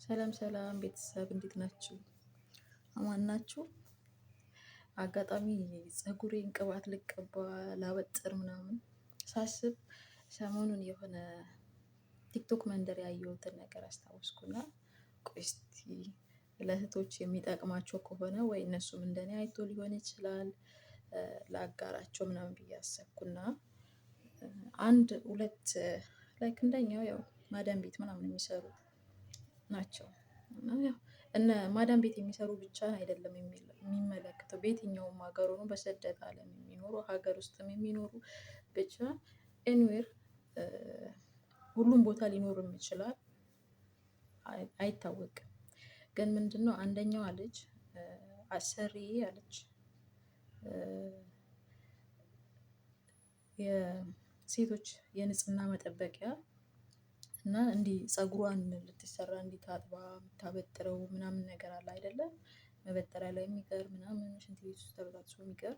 ሰላም ሰላም ቤተሰብ እንዴት ናችሁ? አማን ናችሁ? አጋጣሚ ፀጉሬን ቅባት ልቀባ ላበጥር ምናምን ሳስብ ሰሞኑን የሆነ ቲክቶክ መንደር ያየሁትን ነገር አስታወስኩና ቆይ እስቲ ለእህቶች የሚጠቅማቸው ከሆነ ወይ እነሱም እንደኔ አይቶ ሊሆን ይችላል ላጋራቸው ምናምን ብዬ አሰብኩና አንድ ሁለት like እንደኛው ያው ማዳም ቤት ምናምን የሚሰሩ ናቸው። እና ያው እነ ማዳም ቤት የሚሰሩ ብቻ አይደለም የሚመለከተው በየትኛውም ሀገር ሆኖ በስደት አለም የሚኖሩ ሀገር ውስጥም የሚኖሩ ብቻ anywhere ሁሉም ቦታ ሊኖርም ይችላል አይታወቅም። ግን ምንድነው አንደኛዋ ልጅ አሰሪዬ አለች የሴቶች የንጽህና መጠበቂያ እና እንዲህ ፀጉሯን ልትሰራ እንዲህ ታጥባ የምታበጥረው ምናምን ነገር አለ አይደለ መበጠሪያ ላይ የሚቀር ምናምን ሽንት ቤት ውስጥ ተበጣጥሶ የሚቀር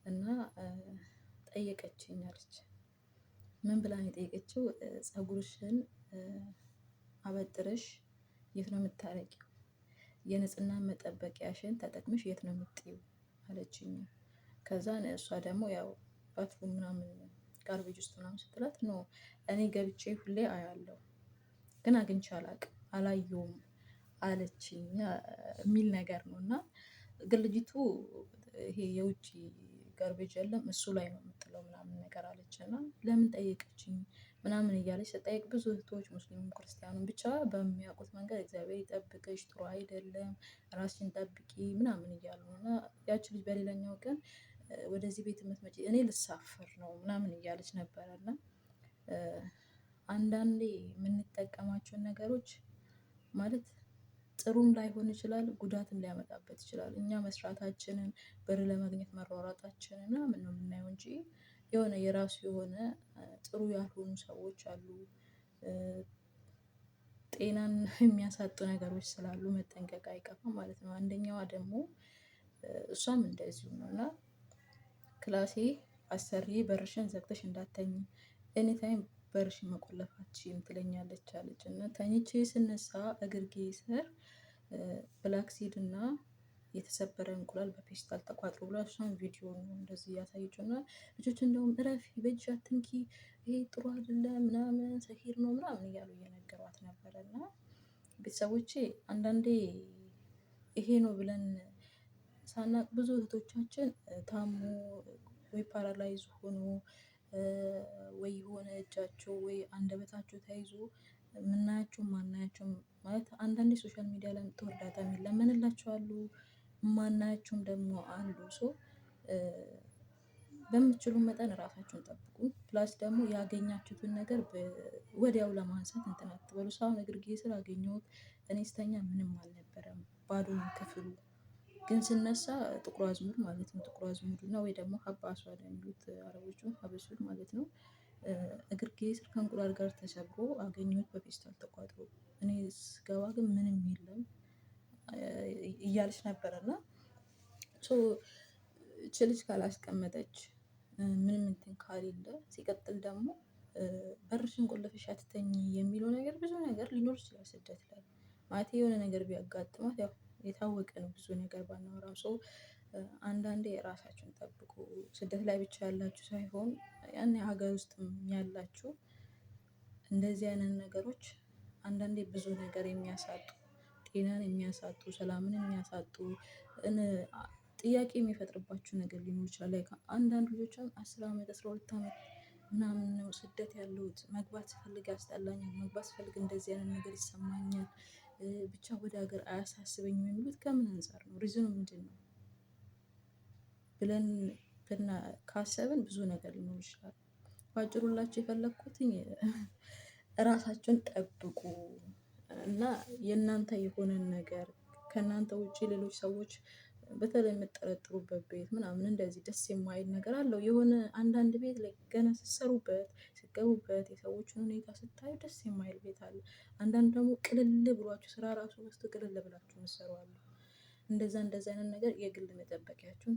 እና ጠየቀችኝ አለች። ምን ብላ ነው የጠየቀችው? ፀጉርሽን አበጥረሽ የት ነው የምታረጊው? የንጽህና መጠበቂያሽን ተጠቅመሽ የት ነው የምትጥይው? አለችኝ። ከዛ እሷ ደግሞ ያው bathroom ምናምን garbage ውስጥ ምናምን ስትላት no እኔ ገብቼ ሁሌ አያለሁ ግን አግኝቼ አላውቅም አላየሁም አለችኝ የሚል ነገር ነው። እና ግን ልጅቱ ይሄ የውጪ garbage የለም እሱ ላይ ነው የምጥለው ምናምን ነገር አለች። እና ለምን ጠየቀችኝ ምናምን እያለች ስትጠይቅ ብዙ እህቶች ሙስሊሙም ክርስቲያኑም ብቻ በሚያውቁት መንገድ እግዚአብሔር ይጠብቅሽ ጥሩ አይደለም ራስሽን ጠብቂ ምናምን እያሉ ነው። እና ያቺ ልጅ በሌላኛው ቀን ወደዚህ ቤት የምትመጪ እኔ ልሳፈር ነው ምናምን እያለች ነበረ። እና አንዳንዴ የምንጠቀማቸውን ነገሮች ማለት ጥሩም ላይሆን ይችላል ጉዳትም ሊያመጣበት ይችላል። እኛ መስራታችንን ብር ለማግኘት መሯሯጣችንን ምናምን ነው የምናየው እንጂ የሆነ የራሱ የሆነ ጥሩ ያልሆኑ ሰዎች አሉ። ጤናን የሚያሳጡ ነገሮች ስላሉ መጠንቀቅ አይከፋም ማለት ነው። አንደኛዋ ደግሞ እሷም እንደዚሁ ነው። እና ክላሴ አሰሪዬ በርሽን ዘግተሽ እንዳትተኚ any time በርሽን መቆለፍ አትችይም ትለኛለች አለች። እና ተኝቼ ስነሳ እግርጌ ስር black seed እና የተሰበረ እንቁላል በፌስታል ተቋጥሮ ብላ እሷን ቪዲዮ ነው እንደዚህ እያሳየችው እና ልጆች እንደውም እረፊ በእጅሽ አትንኪ ይሄ ጥሩ አይደለም ምናምን ሰሂር ነው ምናምን እያሉ እየነገሯት ነበረ። እና ቤተሰቦቼ አንዳንዴ ይሄ ነው ብለን ሳናቅ ብዙ እህቶቻችን ታሞ ወይ paralyze ሆኖ ወይ የሆነ እጃቸው ወይ አንደበታቸው ተይዞ የምናያቸውም የማናያቸውም ማለት አንዳንዴ social media ላይ መጥተው እርዳታ የሚለመንላቸው አሉ። የማናያቸውም ደግሞ አሉ። so በምትችሉ መጠን ራሳችሁን ጠብቁ። plus ደግሞ ያገኛችሁትን ነገር ወዲያው ለማንሳት እንትን አትበሉ። ሰው እግርጌ ስር አገኘሁት እኔ ስተኛ ምንም አልነበረም ባዶ ነው ክፍሉ። ግን ስነሳ ጥቁር አዝሙድ ማለት ነው ጥቁር አዝሙድ እና ወይ ደግሞ ሀባ አስዋዳ የሚሉት አረቦቹ ሀበሱድ ማለት ነው። እግርጌ ስር ከእንቁላል ጋር ተሰብሮ አገኘሁት በፌስታል ተቋጥሮ እኔ ስገባ ግን ምንም የለም። እያለች ነበር። እና so ይቺ ልጅ ካላስቀመጠች ምንም እንትን ካሌለ ሲቀጥል ደግሞ በርሽን ቆልፈሽ አትተኚ የሚለው ነገር ብዙ ነገር ሊኖር ይችላል። ስደት ላይ ማለቴ የሆነ ነገር ቢያጋጥማት ያው የታወቀ ነው። ብዙ ነገር ባናወራም so አንዳንዴ ራሳችሁን ጠብቁ ስደት ላይ ብቻ ያላችሁ ሳይሆን ያን የሀገር ውስጥም ያላችሁ እንደዚህ አይነት ነገሮች አንዳንዴ ብዙ ነገር የሚያሳጡ ጤናን የሚያሳጡ ሰላምን የሚያሳጡ ጥያቄ የሚፈጥርባችሁ ነገር ሊኖር ይችላል። like አንዳንድ ልጆች አሁን 10 አመት 12 አመት ምናምን ነው ስደት ያለሁት መግባት ስፈልግ ያስጠላኛል መግባት ስፈልግ እንደዚህ አይነት ነገር ይሰማኛል። ብቻ ወደ ሀገር አያሳስበኝም የሚሉት ከምን አንፃር ነው reason ኑ ምንድነው? ብለን ካሰብን ብዙ ነገር ሊኖር ይችላል። በአጭሩ ልላችሁ የፈለኩትኝ ራሳችሁን ጠብቁ። እና የእናንተ የሆነን ነገር ከእናንተ ውጪ ሌሎች ሰዎች በተለይ የምትጠረጥሩበት ቤት ምናምን እንደዚህ ደስ የማይል ነገር አለው። የሆነ አንዳንድ ቤት ላይ ገና ስትሰሩበት ስትገቡበት የሰዎችን ሁኔታ ስታዩ ደስ የማይል ቤት አለ። አንዳንድ ደግሞ ቅልል ብሏችሁ ስራ ራሱ በዝቶ ቅልል ብላችሁ የምትሰሩ አሉ። እንደዛ እንደዛ አይነት ነገር የግል መጠበቂያችሁን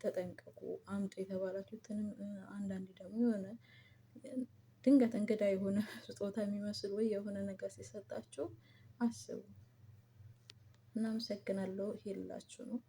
ተጠንቀቁ። አምጡ የተባላችሁትንም አንዳንዴ ደግሞ የሆነ ድንገት እንግዳ የሆነ ስጦታ የሚመስል ወይ የሆነ ነገር ሲሰጣችሁ አስቡ። እናመሰግናለሁ። ይሄ ልላችሁ ነው።